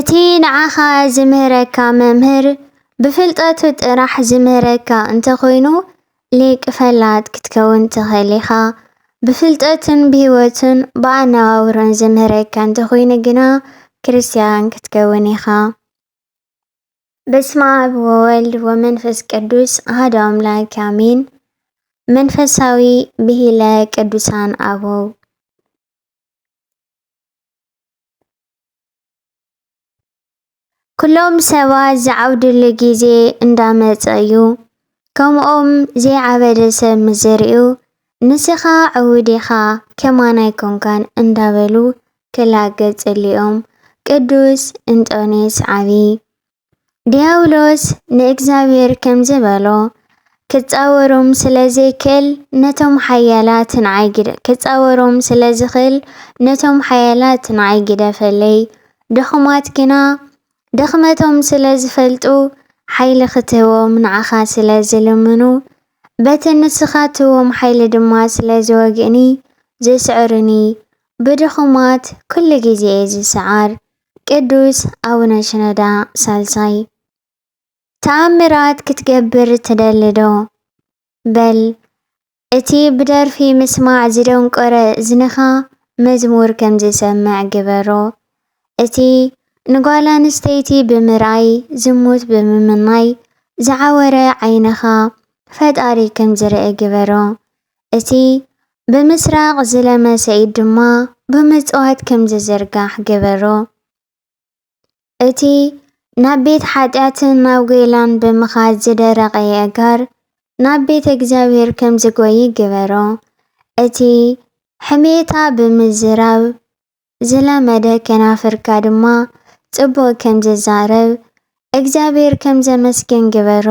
እቲ ንዓኻ ዝምህረካ መምህር ብፍልጠቱ ጥራሕ ዝምህረካ እንተኾይኑ፣ ሊቅ ፈላጥ ክትከውን ትኽእል ኢኻ። ብፍልጠቱን ብህይወቱን ብኣነዋውሮን ዝምህረካ እንተኾይኑ ግና፣ ክርስትያን ክትከውን ኢኻ። በስመ ኣብ ወወልድ ወመንፈስ ቅዱስ ኣሐዱ ኣምላክ ኣሜን። መንፈሳዊ ብሂለ ቅዱሳን ኣበው። ኩሎም ሰባት ዝዓብድሉ ግዜ እንዳመጸ እዩ። ከምኦም ዘይዓበደ ሰብ ምስ ዝርእዩ፣ ንስኻ ዕዉድ ኢኻ፣ ከማና ኣይኮንካን እንዳበሉ ክላገጽሉ እዮም። ቅዱስ እንጦንዮስ ዓቢ። ዲያብሎስ ንእግዚኣብሔር ከምዚ በሎ፣ ክጻወሮም ስለ ዘይክእል ነቶም ሓያላት ንዓይ ግደ-፣ ክጻወሮም ስለ ዝኽእል ነቶም ሓያላት ንዓይ ግደፈለይ። ድኹማት ግና ድኽመቶም ስለ ዝፈልጡ፣ ሓይሊ ክትህቦም ንዓኻ ስለ ዝልምኑ፣ በቲ ንስኻ ትህቦም ሓይሊ ድማ ስለ ዝወግእኒ፣ ዝስዕሩኒ፣ ብድኹማት ኩሉ ግዜ እየ ዝስዓር። ቅዱስ ኣቡነ ሽኖዳ ሳልሳይ። ተኣምራት ክትገብር ትደሊ ዶ? በል፣ እቲ ብደርፊ ምስማዕ ዝደንቆረ እዝንኻ መዝሙር ከም ዝሰምዕ ግበሮ። እቲ ንጓል ኣንስተይቲ ብምርኣይ፣ ዝሙት ብምምናይ ዝዓወረ ዓይንኻ ፈጣሪ ከም ዝርኢ ግበሮ። እቲ ብምስራቕ ዝለመሰ ኢድ ድማ ብምጽዋት ከም ዝዝርጋሕ ግበሮ። እቲ ናብ ቤት ሓጢኣትን ናብ ጌላን ብምኻድ ዝደረቐ የእጋር ናብ ቤት እግዚኣብሔር ከም ዝጎይ ግበሮ። እቲ ሕሜታ ብምዝራብ ዝለመደ ከናፍርካ ድማ ጽቡቕ ከም ዝዛረብ እግዚኣብሔር ከም ዘመስግን ግበሮ።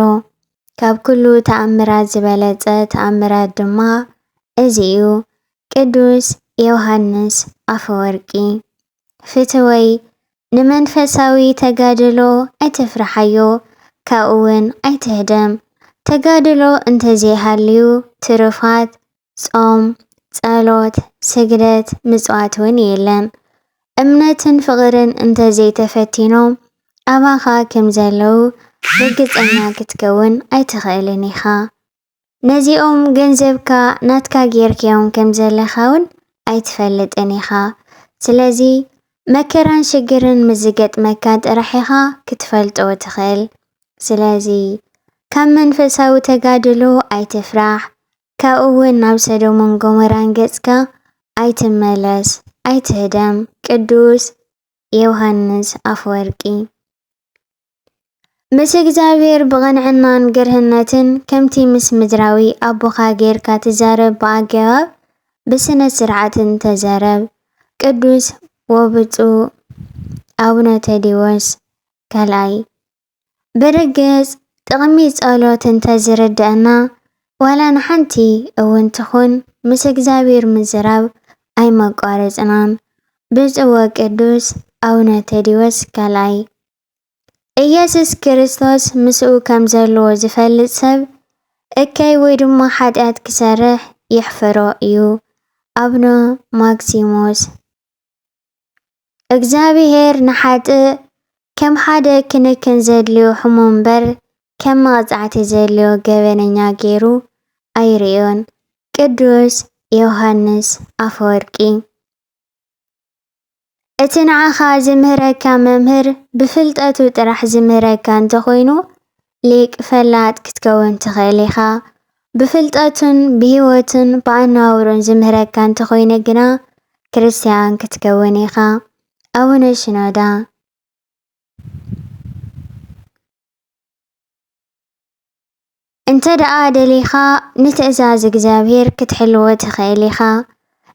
ካብ ኩሉ ተኣምራት ዝበለጸ ተኣምራት ድማ እዚ እዩ። ቅዱስ ዮሃንስ ኣፈወርቂ። ፍትወይ፣ ንመንፈሳዊ ተጋድሎ ኣይትፍርሓዮ፣ ካብኡ እውን ኣይትህደም። ተጋድሎ እንተዘይሃልዩ ትሩፋት ጾም፣ ጸሎት፣ ስግደት፣ ምጽዋት እውን የለን። እምነትን ፍቕርን እንተዘይተፈቲኖም ኣባኻ ከም ዘለዉ ርግጸኛ ክትከውን ኣይትኽእልን ኢኻ። ነዚኦም ገንዘብካ ናትካ ጌርካዮም ከም ዘለኻ እውን ኣይትፈልጥን ኢኻ። ስለዚ መከራን ሽግርን ምስ ዝገጥመካ ጥራሕ ኢኻ ክትፈልጦ ትኽእል። ስለዚ ካብ መንፈሳዊ ተጋድሎ ኣይትፍራሕ፣ ካብኡ እውን ናብ ሰዶምን ጎሞራን ገጽካ ኣይትመለስ፣ ኣይትህደም። ቅዱስ ዮሃንስ ኣፈወርቂ። ምስ እግዚኣብሔር ብቕንዕናን ግርህነትን ከምቲ ምስ ምድራዊ ኣቦኻ ጌርካ ትዛረብ ብኣገባብ ብስነ ስርዓትን ተዛረብ። ቅዱስ ወብፁዕ ኣቡነ ተዲዎስ ካልኣይ። ብርግጽ ጥቕሚ ጸሎት እንተ ዝርድኣና ዋላ ንሓንቲ እውን ትኹን ምስ እግዚኣብሔር ምዝራብ ኣይመቋረጽናን። ብፁዕ ወቅዱስ ኣቡነ ተዲዎስ ካልኣይ። ኢየሱስ ክርስቶስ ምስኡ ከም ዘለዎ ዝፈልጥ ሰብ እከይ ወይ ድማ ሓጢኣት ክሰርሕ የሕፍሮ እዩ። ኣቡነ ማክሲሞስ። እግዚኣብሔር ንሓጥእ ከም ሓደ ክንክን ዘድልዮ ሕሙም እምበር ከም መቕጻዕቲ ዘድልዮ ገበነኛ ገይሩ ኣይርእዮን። ቅዱስ ዮሃንስ ኣፈወርቂ። እቲ ንዓኻ ዝምህረካ መምህር ብፍልጠቱ ጥራሕ ዝምህረካ እንተኾይኑ፣ ሊቅ ፈላጥ ክትከውን ትኽእል ኢኻ። ብፍልጠቱን ብህይወቱን ብኣነዋውሮን ዝምህረካ እንተኾይነ ግና፣ ክርስትያን ክትከውን ኢኻ። ኣቡነ ሽኖዳ። እንተ ደኣ ደሊኻ፣ ንትእዛዝ እግዚኣብሔር ክትሕልዎ ትኽእል ኢኻ።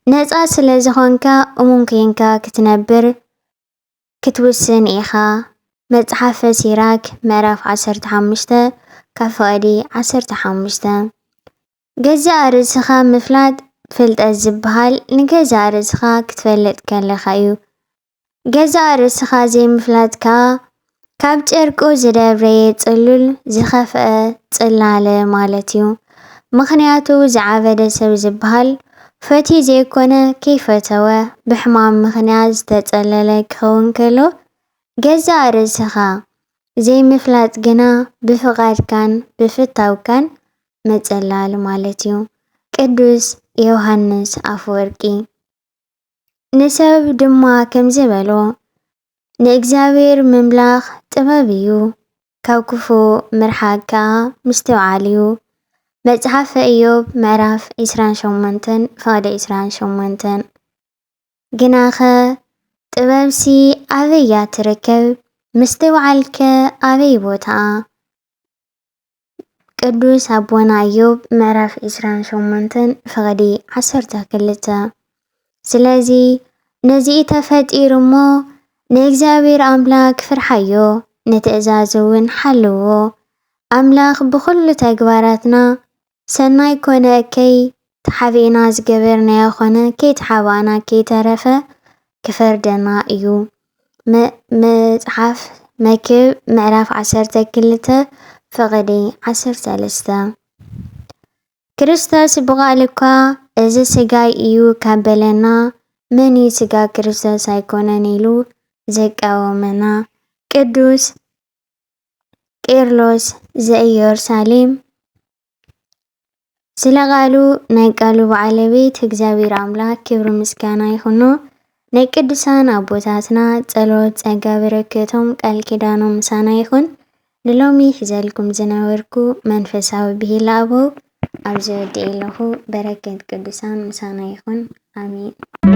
ነጻ ስለ ዝኾንካ፣ እሙን ኴንካ ክትነብር ክትውስን ኢኻ። መጽሓፈ ሲራክ ምዕራፍ ዓሰርተ ሓሙሽተ ካብ ፍቕዲ ዓሰርተ ሓሙሽተ። ገዛእ ርእስኻ ምፍላጥ ፍልጠት ዝበሃል ንገዛእ ርእስኻ ክትፈልጥ ከለኻ እዩ። ገዛእ ርእስኻ ዘይምፍላጥ ከኣ ካብ ጨርቁ ዝደብረየ ጽሉል ዝኸፍአ ጽላለ ማለት እዩ። ምኽንያቱ ዝዓበደ ሰብ ዝበሃል ፈትዩ ዘይኮነ ከይፈተወ ብሕማም ምኽንያት ዝተጸለለ ክኸውን ከሎ፣ ገዛእ ርእስኻ ዘይምፍላጥ ግና ብፍቓድካን ብፍታውካን መጸላል ማለት እዩ። ቅዱስ ዮሃንስ ኣፈወርቂ። ንሰብ ድማ ከምዚ በሎ፣ ንእግዚኣብሔር ምምላኽ ጥበብ እዩ፣ ካብ ክፉእ ምርሓቕ ከኣ ምስትውዓል እዩ። መጽሓፈ ኢዮብ ምዕራፍ ዕስራን ሸሞንተን ፍቕዲ ዕስራን ሸሞንተን። ግናኸ ጥበብሲ ኣበይ እያ ትርከብ? ምስትውዓልከ ኣበይ ቦታኣ? ቅዱስ ኣቦና ኢዮብ ምዕራፍ ዕስራን ሸሞንተን ፍቕዲ ዓሰርተ ክልተ። ስለዚ ነዚ ተፈጢሩ እሞ ንእግዚኣብሔር ኣምላክ ፍርሓዮ፣ ንትእዛዙ እውን ሓልዎ። ኣምላኽ ብኹሉ ተግባራትና ሰናይ ኮነ እከይ ተሓቢእና ዝገበርናዮ ኾነ ከይተሓባእና ከይተረፈ ክፈርደና እዩ። መ-፣ መጽሓፍ መክብብ ምዕራፍ ዓሰርተ ክልተ ፍቕዲ ዓሰርተ ሰለስተ። ክርስቶስ ብቓል እኳ እዚ ስጋይ እዩ ካብ በለና፣ መን እዩ ስጋ ክርስቶስ ኣይኮነን ኢሉ ዘቃወመና? ቅዱስ ቄርሎስ ዘኢየሩሳሌም። ስለ ቃሉ፣ ናይ ቃሉ ባለቤት እግዚኣብሔር ኣምላክ ክብሪ ምስጋና ይኹኖ። ናይ ቅዱሳን ኣቦታትና ጸሎት፣ ጸጋ በረከቶም፣ ቃል ኪዳኖም ምሳና ይኹን። ንሎሚ ሒዘልኩም ዝነበርኩ መንፈሳዊ ብሂል ኣበው ኣብዚ ወዲኤ ኣለኹ። በረከት ቅዱሳን ምሳና ይኹን። ኣሜን።